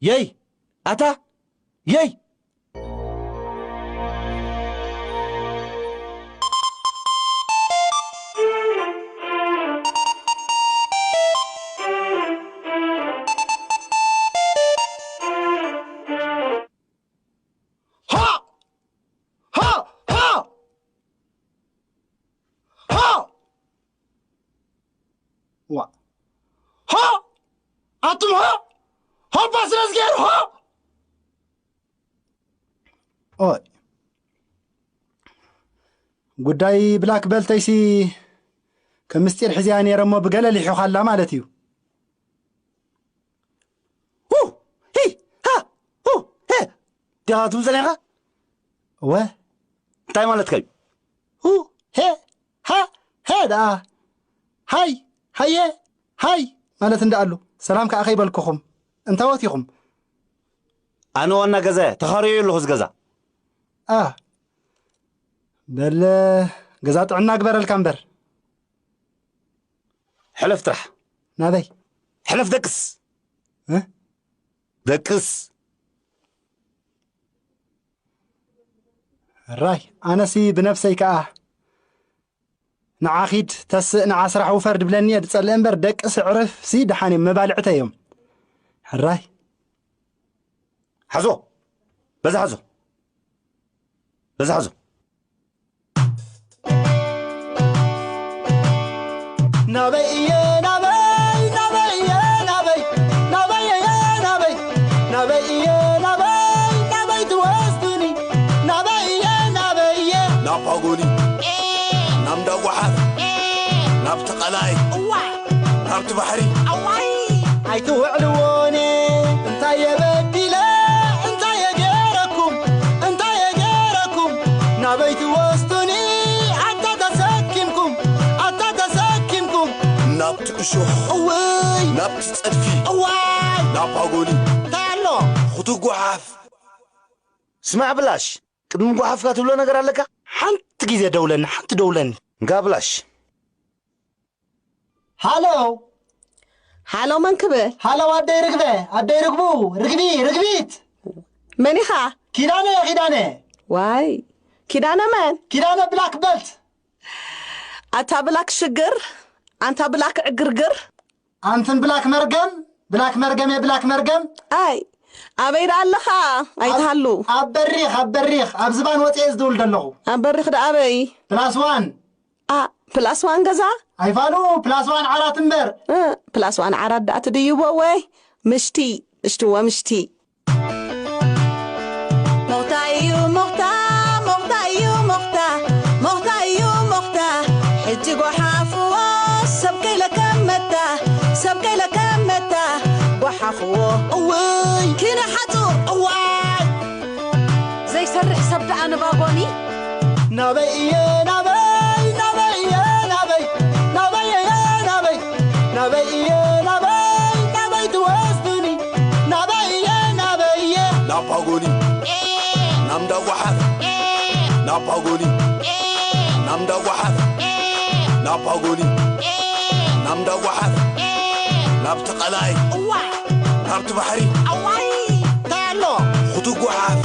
የይ ኣታ የይ ሃ! ሃ! ሃ! ሃ! ዋ! ሃ! ኣቱም ሃ! ሃባ ስለ ዝገይሩ ሃ! ኦይ። ጉዳይ ብላክ በልተይሲ ከም ምስጢር ሒዝያ ነይረ እሞ ብገለ ሊሑኻላ ማለት እዩ። ሁ! ሂ! ሃ! ሁ! ሄ! ዲኻ ትብል ጸኒሕካ? እወ። እንታይ ማለትካ እዩ? ሁ! ሄ! ሃ! ሄ ደኣ! ሃይ! ሃየ! ሃይ! ማለት እንዳ ኣሉ። ሰላም ከኣ ከይበልኩኹም። እንታዎት ኢኹም? ኣነ ዋና ገዛ እየ። ተኻርዮ ኣለኹ እዚ ገዛ። ኣ። በል ገዛ ጥዕና ግበረልካ እምበር። ሕለፍ ጥራሕ። ናበይ? ሕለፍ ደቅስ። እ? ደቅስ። ራይ፣ ኣነሲ ብነብሰይ ከኣ ንዓ ኺድ ተስእ ንዓ ስራሕ ውፈር ድብለኒ እየ ድጸልእ እምበር ደቅስ ዕርፍሲ ደሓን እዮም፣ መባልዕተይ እዮም። ሕራይ። ሓዞ። በዛ ሓዞ። በዛ ሓዞ። ናበይ እየ ናበይ ናበይ እየ ናበይ ናበይ እየ ናበይ ናበይ እየ ናበይ ናበይ ትወስዱኒ ናበይ እየ ናበይ እየ ናብ ፋጎሊ ናብ እንዳጓሓፍ ናብቲ ቀላይ እዋ ናብቲ ባሕሪ ኣዋይ ኣይትውዕልዎኒ እንታይ የበዲለ እንታይ የገረኩም እንታይ የገረኩም ናበይ ትወስዱኒ ኣታ ተሰኪምኩም ኣታ ተሰኪምኩም ናብቲ እሾኽ እውይ ናብቲ ጸድፊ እዋይ ናብ ፋጎሊ እንታይ ኣሎ ክትጓሓፍ ስማዕ ብላሽ ቅድሚ ጓሓፍካ ትብሎ ነገር ኣለካ ሓንቲ ግዜ ደውለኒ ሓንቲ ደውለኒ እንካ ብላሽ ሃሎ ሃሎ መን ክብል ሃሎ ኣደይ ርግበ ኣደይ ርግቡ ርግቢ ርግቢት መን ኢኻ ኪዳነ ኪዳነ ዋይ ኪዳነ መን ኪዳነ ብላክ በልት ኣታ ብላክ ሽግር ኣንታ ብላክ ዕግርግር ኣንትን ብላክ መርገም ብላክ መርገም የብላክ መርገም ኣይ ኣበይ ደኣ ኣለኻ ኣይትሃሉ ኣብ በሪኽ ኣብ በሪኽ ኣብ ዝባን ወፅኤ ዝድውል ዘለኹ ኣብ በሪኽ ደኣ ኣበይ ፕላስ ዋን ኣ ፕላስ ዋን ገዛ ኣይፋሉ ፕላስ ዋን ዓራት እምበር እ፣ ፕላስ ዋን ዓራት ደኣ ትድይቦ ወይ ምሽቲ እሽትዎ ምሽቲ ሞኽታ እዩ ሞኽታ ሞኽታ እዩ ሞኽታ ሞኽታ እዩ ሞኽታ ሕጂ ጎሓፍዎ ሰብ ከይለከመታ ሰብ ከይለከመታ ጎሓፍዎ እውይ ኪነ ሓጹር እዋይ ዘይሰርሕ ሰብ ደኣ ንባጎኒ ናበይ እየ ናበይ ናበይ እየ ናበይ ናበይ እየ ናበይ ናበይ እየ ናበይ ናበይ ትወስዱኒ ናበይ እየ ናበይ እየ ናብ ፋጎሊ ናብ እንዳጓሓፍ ናብ ፋጎሊ ናብ እንዳጓሓፍ ናብ ፋጎሊ ናብ እንዳጓሓፍ ናብቲ ቀላይ እዋ ናብቲ ባሕሪ ኣዋይ እንታይ ኣሎ ክትጓሓፍ